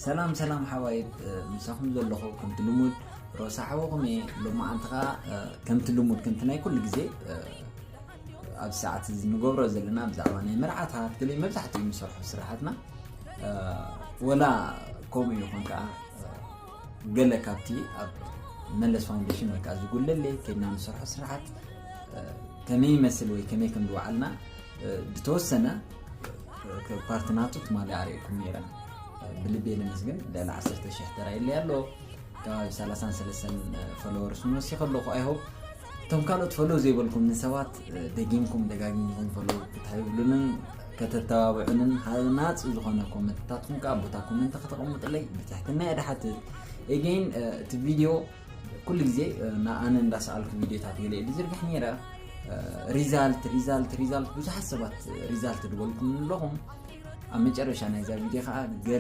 ሰላም ሰላም ሓባይብ፣ ምሳኹም ዘለኹ ከምቲ ልሙድ ሮሳ ሓወኹም እየ። ሎማዓንቲ ኸዓ ከምቲ ልሙድ ከምቲ ናይ ኩሉ ግዜ ኣብዚ ሰዓት እዚ ንገብሮ ዘለና ብዛዕባ ናይ መርዓታት ገለ መብዛሕትኡ ንሰርሖ ስራሓትና፣ ወላ ከምኡ ይኹን ከዓ ገለ ካብቲ ኣብ መለስ ፋውንዴሽን ወይ ከዓ ዝጉለለ ከይድና ንሰርሖ ስራሓት ከመይ ይመስል ወይ ከመይ ከም ዝወዓልና ብተወሰነ ፓርትናቱ ትማሊ ኣርእየኩም ነይረ። ብልቤ ለመስግን ልዕሊ ዓሰርተ ሽሕ ተራይለይ ኣሎ። ከባቢ ሰላሳን ሰለስተን ፎሎወርስ ንወሲኸ ኣለኹ። ኣይሆፕ እቶም ካልኦት ፎሎ ዘይበልኩም ንሰባት ደጊምኩም ደጋጊምኩም ፎሎ ክትህብሉንን ከተተባብዑንን ሃናፂ ዝኾነ ኮመንትታትኩም ከዓ ቦታ ኮመንት ከተቐምጡለይ ብትሕትና እየ ድሓትት። ኤጌን እቲ ቪድዮ ኩሉ ግዜ ንኣነ እንዳሰኣልኩ ቪድዮታት ገለ ዝርግሕ ነይረ። ሪዛልት ሪዛልት ሪዛልት ብዙሓት ሰባት ሪዛልት ዝበልኩም ኣለኹም። ኣብ መጨረሻ ናይዛ ቪድዮ ከዓ ገለ